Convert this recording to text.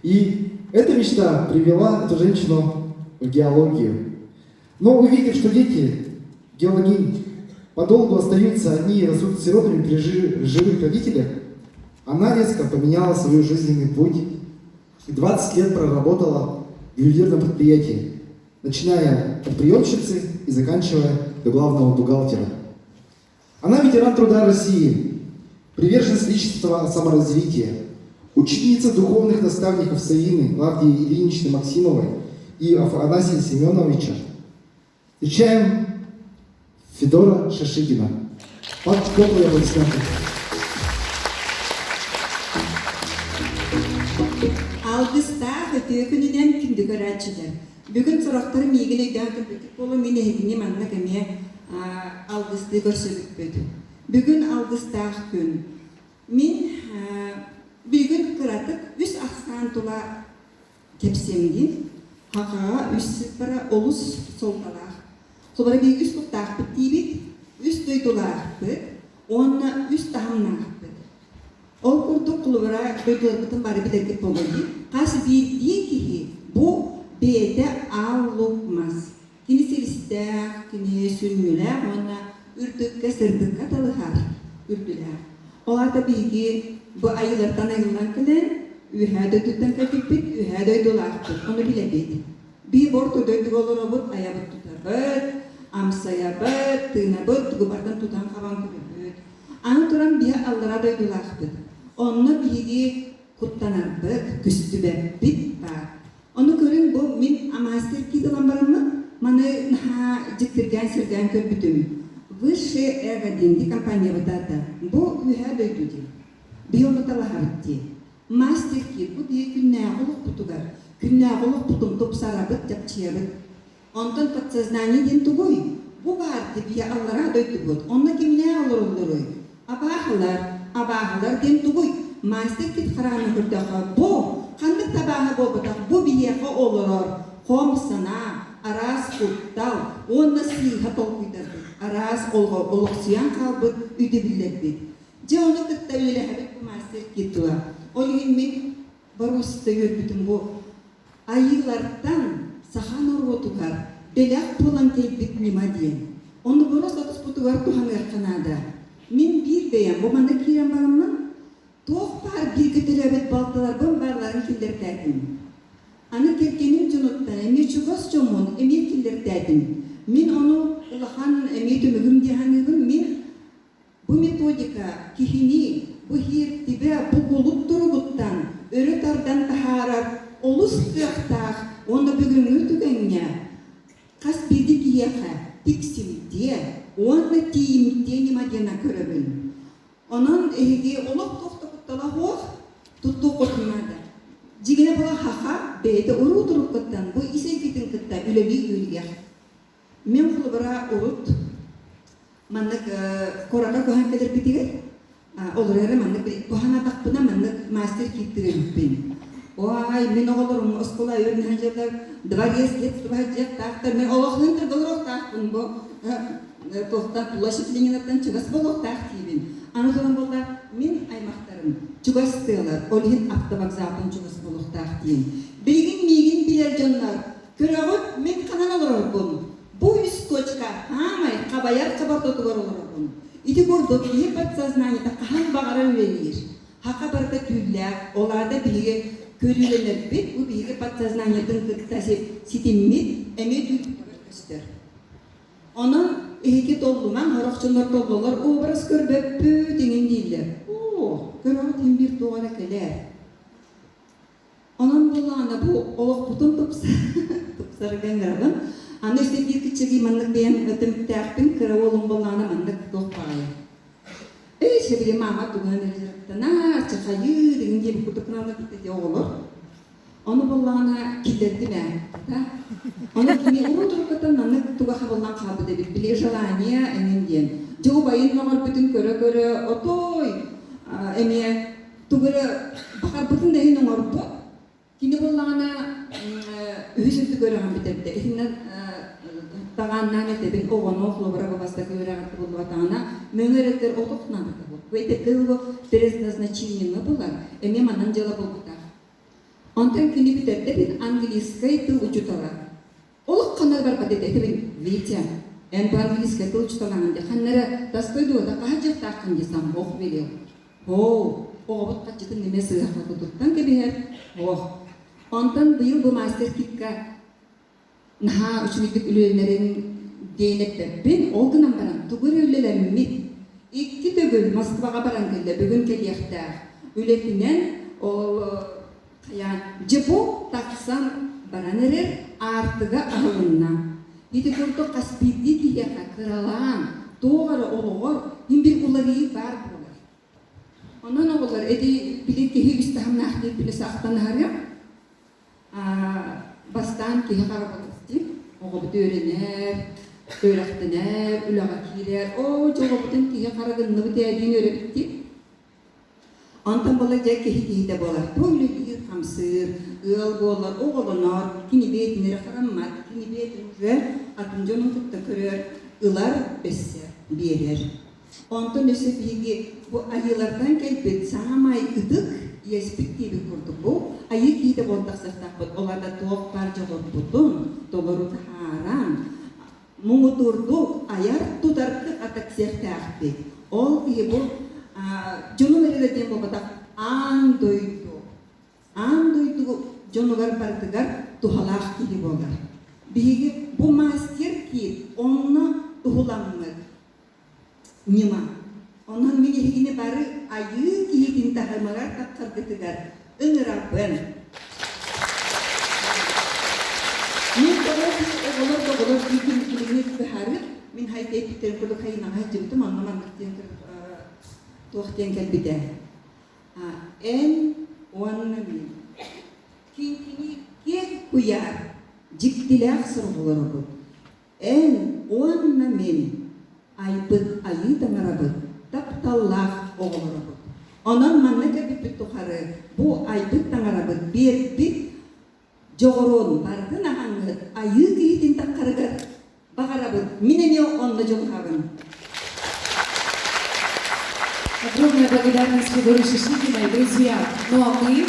И эта мечта привела эту женщину в геологию. Но увидев, что дети геологинь подолгу остаются одни и растут сиротами при живых родителях, она резко поменяла свой жизненный путь и 20 лет проработала в ювелирном предприятии, начиная от приемщицы и заканчивая до главного бухгалтера. Она ветеран труда России, приверженец личностного саморазвития, ученица духовных наставников Саины Клавдии Ильиничны Максимовой и Афанасия Семеновича. Встречаем Федора Шашигина. Под теплые аплодисменты. Алгыстаах үтүө күнүнэн күндү көрөөччүлэр! Бүгүн сорохтор миигин өйдөөн көрбүккүт буолуо, мин эһигини маннык эмиэ алгыстыы көрсүбүппүт. Бүгүн алгыстаах күн. Мин бүгүн кыратык үс ахсаан тула кэпсиэм диин. Хахаҕа үс сыыппара олус суолталаах. Холобура биһиги үс куттаахпыт диибит, үс дойдулаахпыт уонна үс таһымнаахпыт. Ол курдук холобура дойдуларбытын бары билэргит буолуо дии. Хас биирдии киһи бу бэйэтэ аал лук мас. Кини силистээх, кини сүнньүлээх уонна үрдүккэ сырдыкка талыһар үрдүлээх. Ол аата биһиги бу айыылартан айыллан кэлэн, үөһээ дойдуттан кэлбиппит, үөһээ дойдулаахпыт, ону билэбит. Биһи орто дойдуга олоробут, айабыт тутабыт, амсайабыт, тыынабыт, тугу барытын тутан-хабан көрөбүт. Аны туран биһи аллара дойдулаахпыт. Онно биһиги куттанарбыт, көстүбэппит баар. Ону көрүҥ, бу мин мастер кит ылан бараммын, маны наһаа дьиктиргээн-сэргээн көрбүтүм. Высшее эго диэн дии компаниябыт аата. Бу үөһээ дойду дии. Биһи ону талаһабыт дии. Мастер кит бу биһи күннээҕи олохпутугар, күннээҕи олохпутун тупсарабыт, чапчыйабыт. Онтон подсознание диэн тугуй? Бу баар дии аллараа дойдубут. Онно кимнээх олороллоруй? Абааһылар. Абааһылар диэн тугуй? Мастер кит хараҕынан көрдөххө, бу ханнык да абааһы буолбатах, бу биһиэхэ олорор хом санаа, араас куттал уонна сыыһа толкуйдарбыт, араас олохсуйан хаалбыт өйдөбүллэрбит. Дьэ ону кытта үлэлэһэбит бу мастер кит тула. Ол иһин мин боруоста үөрбүтүм бу Айыылартан саха норуотугар бэлэх буолан кэлбит ньыма диэн. Ону боруоста туспутугар туһаныахха наада. Мин биир бэйэм бу манна киирэн бараммын, туох баар бииргэ төрөөбүт балтыларбын баарларын киллэртээтим. Аны кэргэним дьонуттан эмиэ чугас дьоммун эмиэ киллэртээтим. Мин ону улахан эмиэ түмүгүм дии саныыбын. Мин Бу методика киһини бу иһиэртибэ, бу кулут туругуттан өрө тардан таһаарар олус кыахтаах уонна бүгүҥҥү түгэҥҥэ хас биирдии киһиэхэ тиксимтиэ уонна тиийимтиэ ньыма диэн көрөбүн. Онон эһиги олох туох да куттала суох, туттуоххутун наада. Дьиҥинэ була хаха бэйэтэ уруу туруккуттан бу ис эйгэтин кытта үлэлии үөрүйэх. Мин холобура урут маннык куоракка көһөн кэлэрбитигэр олорор эрэ маннык туһанатахпына маннык мастер кииттир эбиппин. Ой, мин оҕолорум оскуола үөрэнэ сылдьаллар, дворец детства сылдьыахтаахтар, мин олохтон олоруохтаахпын бу туохтан площадь Ленинаттан чугас буолуохтаах диибин. Аны туран буолла мин аймахтарым чугас тыалар, ол иһин автовокзалтан чугас буолуохтаах диин. Билигин миигин билэр дьоннор Көрөҕүт, мин ханан олорорбун? Бу үс точка хаамай хабайар хобордотугар олоробун. Ити курдук киһи подсознаниета хаһан баҕарар үлэлиир. Хаха барыта түүллээх, ол аата биһиги көрүүлэнэрбит, бу биһиги подсознаниетын кытта ситиммит эмиэ түүлбүтүгэр көстөр. Онон эһиги толлумаҥ, сорох дьоннор толлоллор, образ көрбөппүт иҥин дииллэр. Оо, көрөҕүт иһин биир туох эрэ кэлээр. Онон буоллаҕына бу олохпутун тупсарга ыҥырабын. Аны өссө биир киччигий маннык бэйэм түмүктээхпин, кыра уолум буоллаҕына маннык туох баҕайы. Эй, били маама тугунан эрэ дьарыктанар, чахайыы деген диэбит курдук гыналлар ити оҕолор. Ону буоллаҕына киллэрдим ээ. Ону кини урут уруккуттан маннык туга хабыллан хаалбыт эбит, били желание эҥин диэн. Дьэ убайын мөҕөрбүтүн көрө-көрө, отой эмиэ тугу эрэ баҕарбытын да иһин оҥорбут. Кини буоллаҕына үһүс үрдүк үөрэҕин бүтэрдэ. Итиннэ таҕааннаан этэбин, оҕону холобура бу бастакы үөрэҕэр буллубатаҕына, мөҥө эрэтэр отох наадата буолбут. Бу этэргэ дылы предназначениены булар, эмиэ манан дьыала буолбутаах. Онтон кини бүтэрдэ бит английскай тыл учуутала. Олох ханна барбат этэ этибин Витя, эн бу английскай тыл учууталаҥын дии ханна эрэ тастой дуота хаһа дьахтааххын дии сам Бог велел. Оо, оҕобут хаччытын эмиэ сыыһа туттан кэбиһэр. Ох. Онтон быйыл бу мастер-китка наһаа үчүгэйдик үлэлэнэрин диэн эппэппин, ол гынан баран тугу эрэ үлэлэммит. Икки төгүл Москваҕа баран кэллэ, бүгүн кэлиэхтээх. Үлэтинэн ол хайаан дьэ бу тахсан баран эрэр аартыга аһылынна. Ити курдук хас биирдии киһиэхэ кыралаан, туох эрэ олоҕор син бир уларыйыы баар буолар. Онон оҕолор эти били киһи үс таһымнаах диэппини саахтан аһарыам. Бастаан киһи харабылыстыы, оҕобут үөрэнэр, үөрэхтэнэр, үлэҕэ киирэр. Оо, дьэ оҕобутун киһи хара гынныбыт ээ диэн үөрэбит дии. Онтон була дьэ киһи киһитэ буолар. Бу үлэлиир-хамсыыр, ыал буолар, оҕолонор, кини бэйэтин эрэ хараммат, кини бэйэтин уже атын дьонун кытта көрөр, ылар, бэссэр, биэрэр. Онтон өссө биһиги бу айыылартан кэлбит саамай ытык иэспит диэбит курдук бу айыы киһитэ буолан тахсыахтаахпыт. Ол аата туох баар дьоҕурбутун толору таһааран, муҥутуурдук айар-тутар кыахтаахпыт. Ол киһи бу дьонум эрэ диэн буолбатах, аан дойду аан дойду дьонугар барытыгар туһалаах киһи буолар. Биһиги бу мастер кит онно туһуламмыт ньыма. Онон мин эһигини бары айыы киһитин таһымыгар тахсаргытыгар ыҥырабын. Мин тоҕо оҕолор оҕолор диитин билигин быһаарыт мин хайдайбиттэрин курдук хайынаҕа сылдьыбытым онно маннык диэн туох диэн кэлбитэ эн уонна мин киҥкиниир киэҥ куйаар дьиктилээх сорҕолоробут Эн уонна мин айбыт Айыы Таҥарабыт тапталлаах оҕолоробут. Онон манна кэлбиппит тухары бу айбыт Таҥарабыт биэрбит дьоҕурун барытын аһаҥҥыт Айыы киһитин таххарыгар баҕарабыт. Мин эмиэ онно дьулуһабын. Огромная благодарность Федоре Шишигиной, друзья. Ну а мы